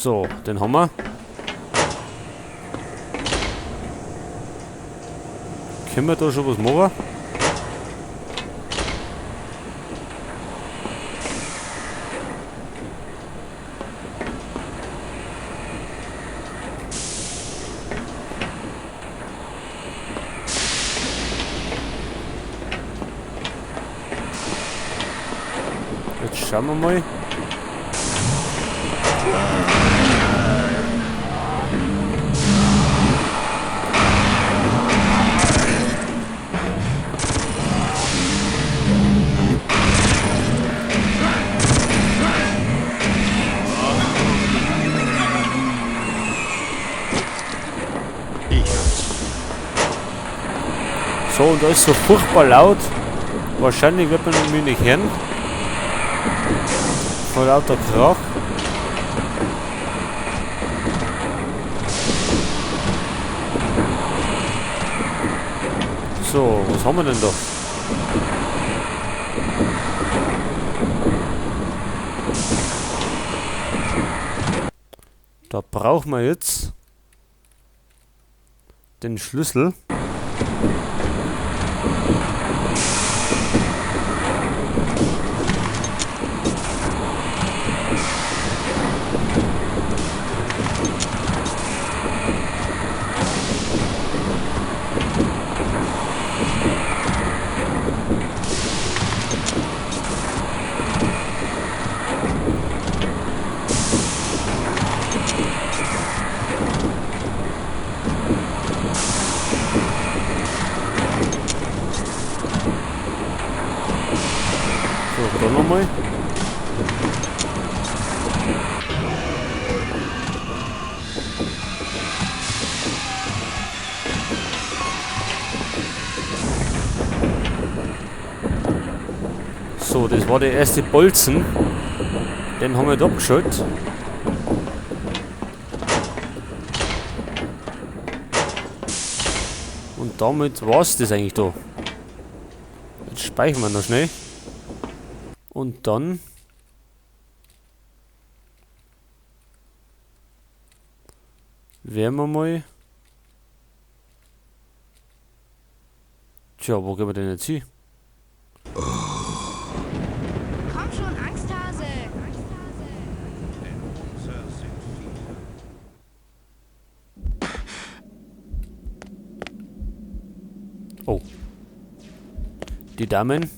So, den haben wir. Können wir da schon was machen? Jetzt schauen wir mal. Ich hab's. So, und da ist so furchtbar laut. Wahrscheinlich wird man mich nicht hören. Vor lauter Krach. So, was haben wir denn da? Da brauchen wir jetzt den Schlüssel. So, da nochmal. So, das war der erste Bolzen. Den haben wir da abgeschaltet. Und damit war's das eigentlich da. Jetzt speichern wir noch schnell. Und dann werden wir mal. Tja, wo gehen wir denn jetzt hin? Komm schon, Angsthase! Denn unser sind viele. Oh. Die Damen.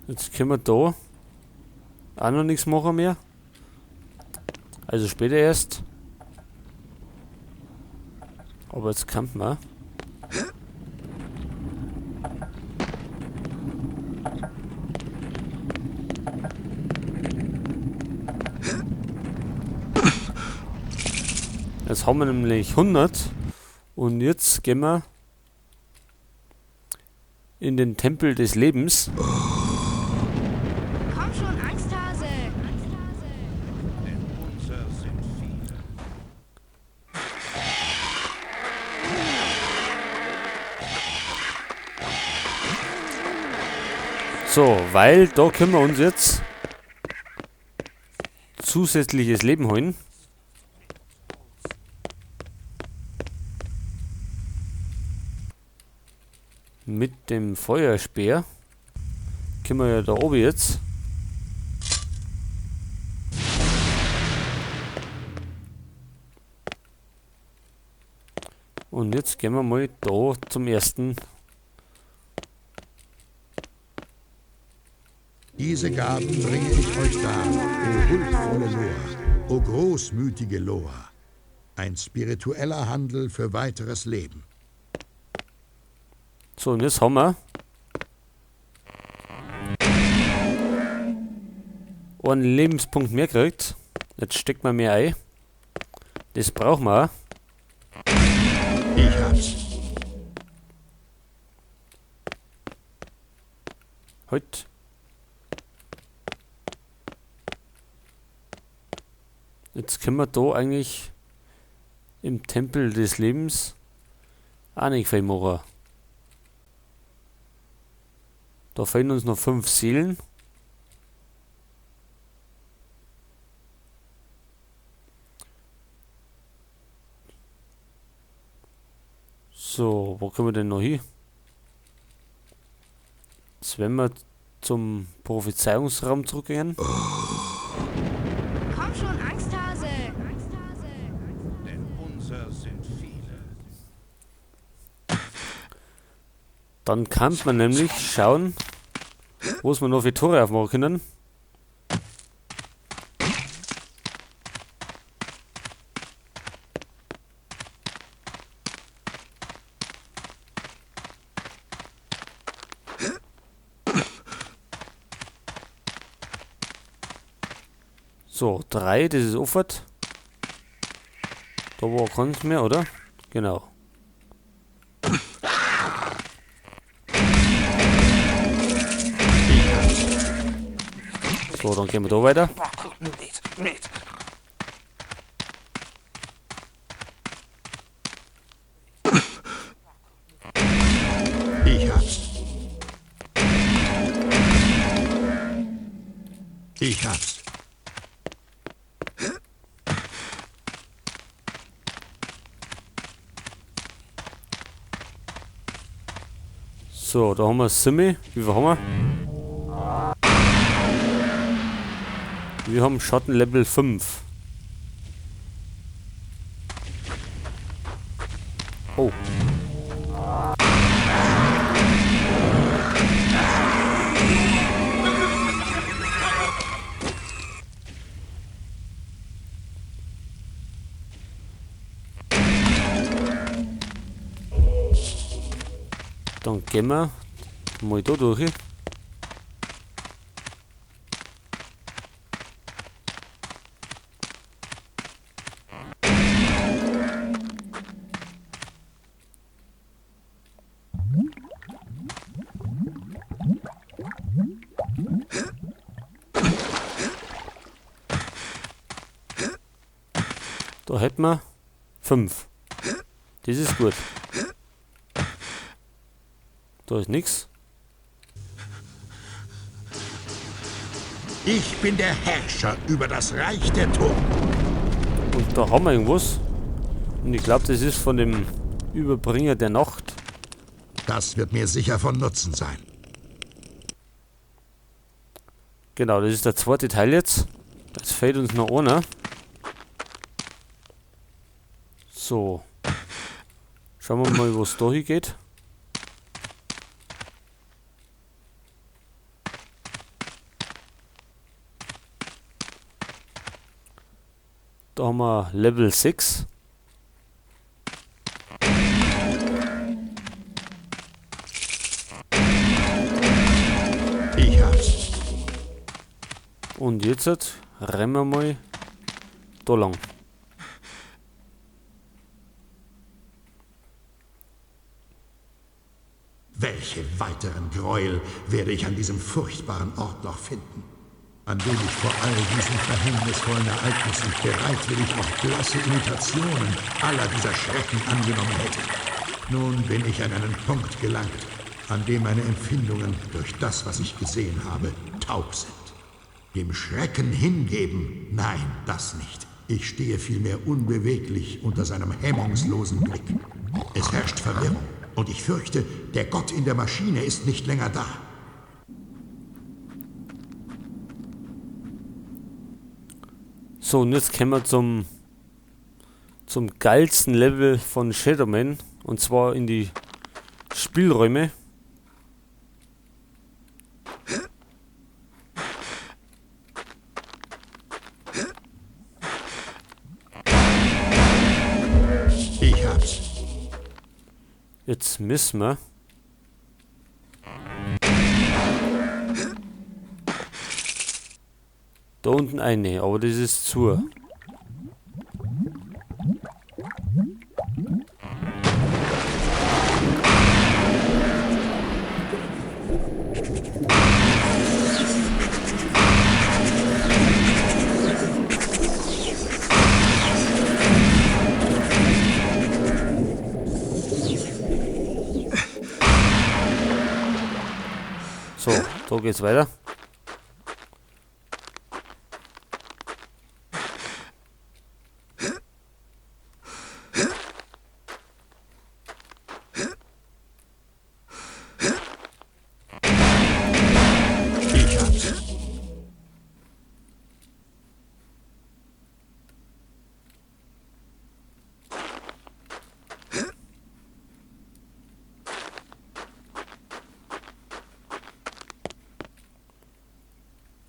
Jetzt können wir da auch noch nichts machen mehr. Also später erst. Aber jetzt kann man. Jetzt haben wir nämlich 100. Und jetzt gehen wir in den Tempel des Lebens. Komm schon, Angsthase! Denn unser sind viele. So, weil da können wir uns jetzt zusätzliches Leben holen. Mit dem Feuerspeer können wir ja da oben jetzt. Und jetzt gehen wir mal da zum ersten. Diese Gaben bringe ich euch dar, o huldvolle Loa, o großmütige Loa. Ein spiritueller Handel für weiteres Leben. So, und jetzt haben wir einen Lebenspunkt mehr gekriegt. Jetzt steckt man mehr ein. Das brauchen wir auch. Ich hab's. Halt. Jetzt können wir da eigentlich im Tempel des Lebens auch nicht viel machen. Da fehlen uns noch 5 Seelen. können wir denn noch hin? Jetzt wenn wir zum Prophezeiungsraum zurückgehen. Komm schon, Angsthase. Denn unser sind viele. Dann kann man nämlich schauen, wo es wir noch für Tore aufmachen können. So, 3, das ist offen. Da war keins mehr, oder? Genau. So, dann gehen wir da weiter. Ich hab's. Ich hab's. So, da haben wir Simi. Wie viel haben wir? Wir haben Schatten Level 5. Oh. Dann gehen wir mal da durch. Da hätten wir 5. Das ist gut. Da ist nix. Ich bin der Herrscher über das Reich der Toten. Und da haben wir irgendwas. Und ich glaub, das ist von dem Überbringer der Nacht. Das wird mir sicher von Nutzen sein. Genau, das ist der zweite Teil jetzt. Jetzt fehlt uns noch einer. So. Schauen wir mal, wo es da hingeht. Da haben wir Level 6. Ich hab's. Und jetzt rennen wir mal da lang. Welche weiteren Gräuel werde ich an diesem furchtbaren Ort noch finden? An dem ich vor all diesen verhängnisvollen Ereignissen bereitwillig auch blasse Imitationen aller dieser Schrecken angenommen hätte. Nun bin ich an einen Punkt gelangt, an dem meine Empfindungen durch das, was ich gesehen habe, taub sind. Dem Schrecken hingeben? Nein, das nicht. Ich stehe vielmehr unbeweglich unter seinem hemmungslosen Blick. Es herrscht Verwirrung und ich fürchte, der Gott in der Maschine ist nicht länger da. So, und jetzt kommen wir zum geilsten Level von Shadowman. Und zwar in die Spielräume. Ich hab's. Jetzt müssen wir. Da unten eine, aber das ist zu. So, da geht's weiter.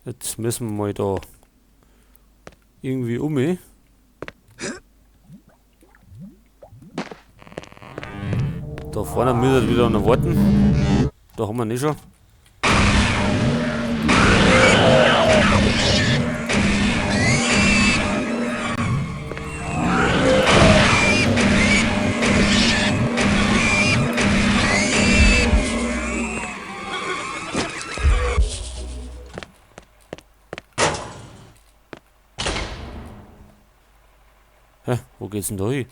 Jetzt müssen wir mal da irgendwie um. Da vorne müssen wir wieder noch warten. Da haben wir nicht schon. Hä? Wo geht's denn da hin?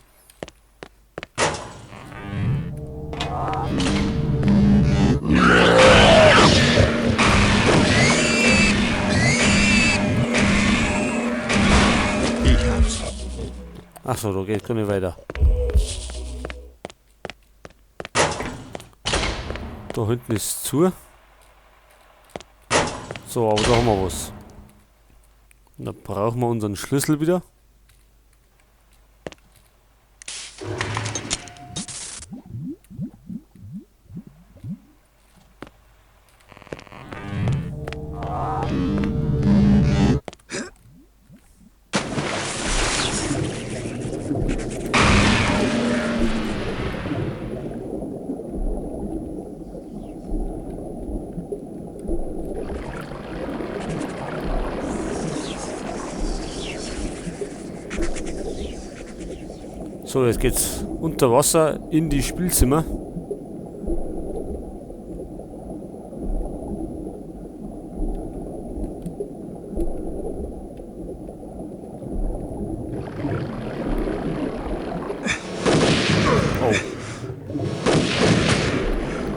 Ich hab's. Ach so, da geht's gar nicht weiter. Da hinten ist zu. So, aber da haben wir was. Und da brauchen wir unseren Schlüssel wieder. So, jetzt geht's unter Wasser in die Spielzimmer. Oh.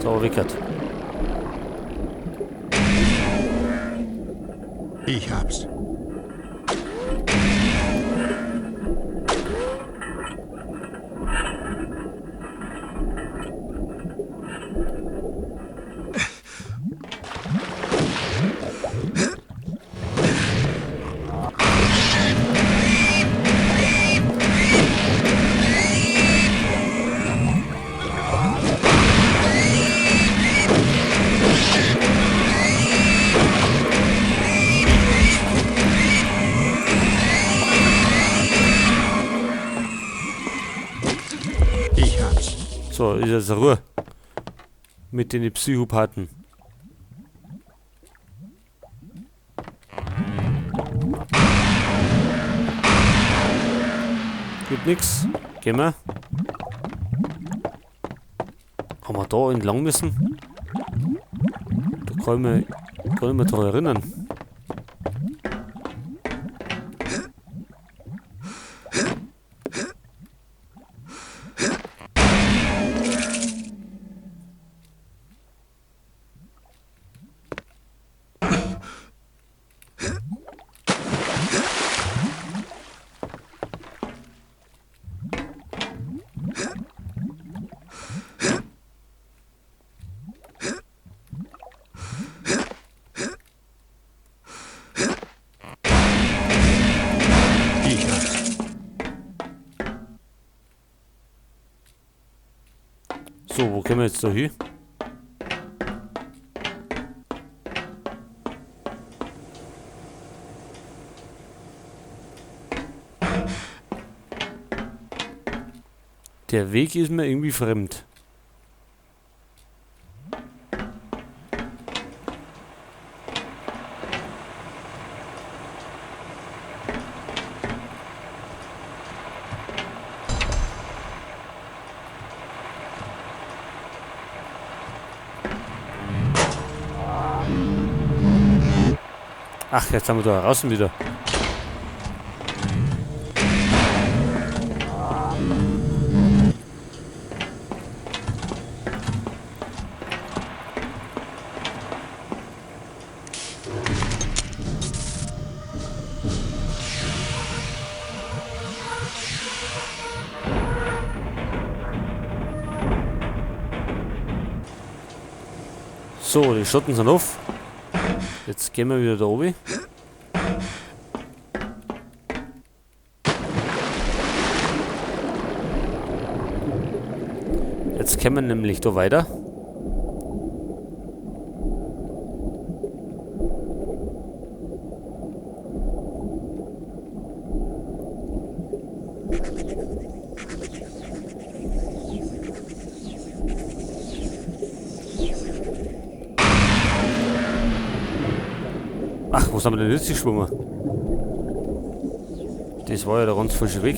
So, Wickert. Ich hab's. Ich hab's. So, ist jetzt Ruhe. Mit den Psychopathen. Gibt nix. Gehen wir. Haben wir da entlang müssen? Da kann ich mich gar nicht mehr dran erinnern. So, wo können wir jetzt da hin? Der Weg ist mir irgendwie fremd. Ach, jetzt haben wir da draußen wieder. So, die Schotten sind auf. Jetzt gehen wir wieder da oben. Jetzt kommen wir nämlich da weiter. Ach, wo sind wir denn jetzt geschwommen? Das war ja der ganz falsche Weg.